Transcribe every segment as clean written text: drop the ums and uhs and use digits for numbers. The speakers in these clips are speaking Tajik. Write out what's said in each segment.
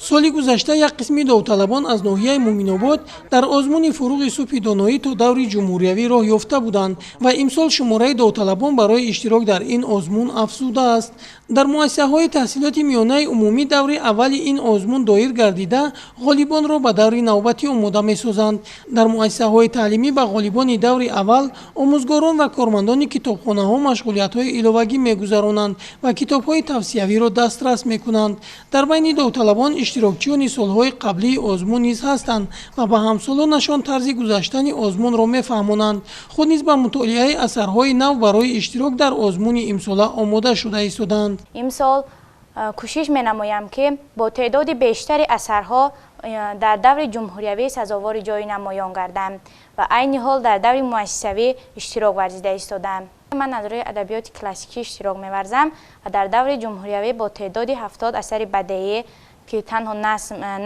Соли гузашта як қисми довталабон аз ноҳияи Муъминобод дар озмуни «Фуруғи субҳи доноӣ» то даври ҷумҳуриявӣ роҳ ёфта буданд ва имсол шумораи довталабон барои иштирок дар ин озмун афзудааст. Дар муассисаҳои таҳсилоти миёнаи умумӣ даври аввали ин озмун доир гардида, ғолибонро ба даври навбатӣ омода месозанд. Дар муассисаҳои таълимӣ ба ғолибони даври аввал омӯзгорон ва кормандони китобхонаҳо машғулиятҳои иловагӣ мегузаронанд ва китобҳои тавсиявиро дастрас мекунанд. Дар байни довталабон иштирокчиёни солҳои қаблии озмун низ ҳастанд ва ба ҳамсолонашон тарзи гузаштани озмунро мефаҳмонанд. Худ низ ба мутолиаи асарҳои нав барои иштирок дар озмуни имсола омода шуда истодаанд. Имсол кӯшиш менамоям, ки бо теъдоди бештари асарҳо дар даври ҷумҳуриявӣ сазовори ҷои намоён гардам ва айни ҳол дар даври муассисавӣ иштирок варзида истодаам. Ман аз рӯи адабиёти классикӣ иштирок меварзам ва дар даври ҷумҳуриявӣ бо теъдоди 70 асари бадеӣ, ки танҳо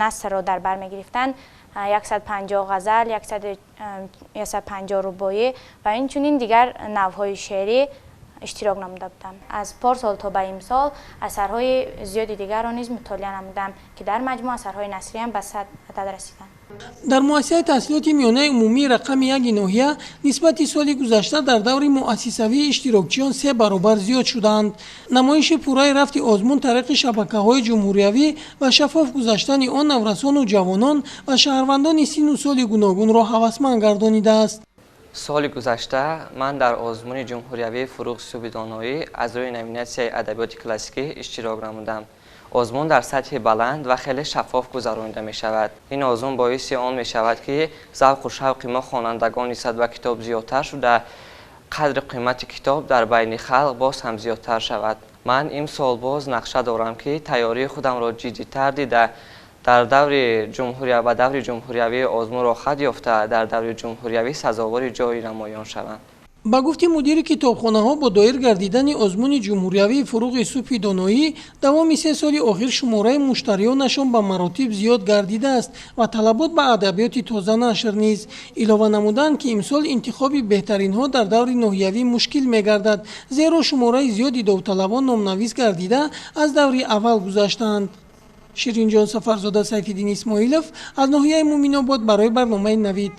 насрро дар бар мегирифтанд, 150 ғазал, 150 рубоӣ ва инчунин дигар навъҳои шеърӣ иштирок намуда будам. Аз порсол то ба имсол асарҳои зиёди дигарро низ мутолиа намудам, ки дар маҷмӯъ асарҳои насриам ба 100 адад расиданд. Дар муассисаи таҳсилоти миёнаи умумии рақами 1-и ноҳия нисбати соли гузашта дар даври муассисавии иштирокчиён се баробар зиёд шудаанд. Намоиши пурраи рафти озмун тариқи шабакаҳои ҷумҳуриявӣ ва шаффоф гузаштани он наврасону ҷавонон ва шаҳрвандони синну соли гуногунро ҳавасманд гардонидааст. Соли гузашта ман дар озмуни ҷумҳуриявии «Фуруғи субҳи доноӣ» аз рӯи номинатсияи адабиёти классикӣ иштирок намудам. Озмун дар сатҳи баланд ва хеле шаффоф гузаронида мешавад. Ин озмун боиси он мешавад, ки завқу шавқи мо, хонандагон, нисбат ба китоб зиёдтар шуда, қадру қимати китоб дар байни халқ боз ҳам зиёдтар шавад. Ман имсол боз нақша дорам, ки тайёрии худамро ҷиддитар дида, дар даври ҷумҳурия ба даври ҷумҳуриявии озмун роҳхат ёфта, дар даври ҷумҳуриявӣ сазовори ҷои намоён шавам. Ба гуфти мудири китобхонаҳо, бо доир гардидани озмуни ҷумҳуриявии «Фуруғи субҳи доноӣ» давоми 3 соли охир шумораи муштариёнашон ба маротиб зиёд гардидааст ва талабот ба адабиёти тозанашр низ. Илова намуданд, ки имсол интихоби беҳтаринҳо дар даври ноҳиявӣ мушкил мегардад, зеро шумораи зиёди довталабон номнавис гардида, аз даври аввал гузаштаанд. Ширинҷон Сафарзода, Сайфиддин Исмоилов аз ноҳияи Муъминобод барои барномаи «Навид».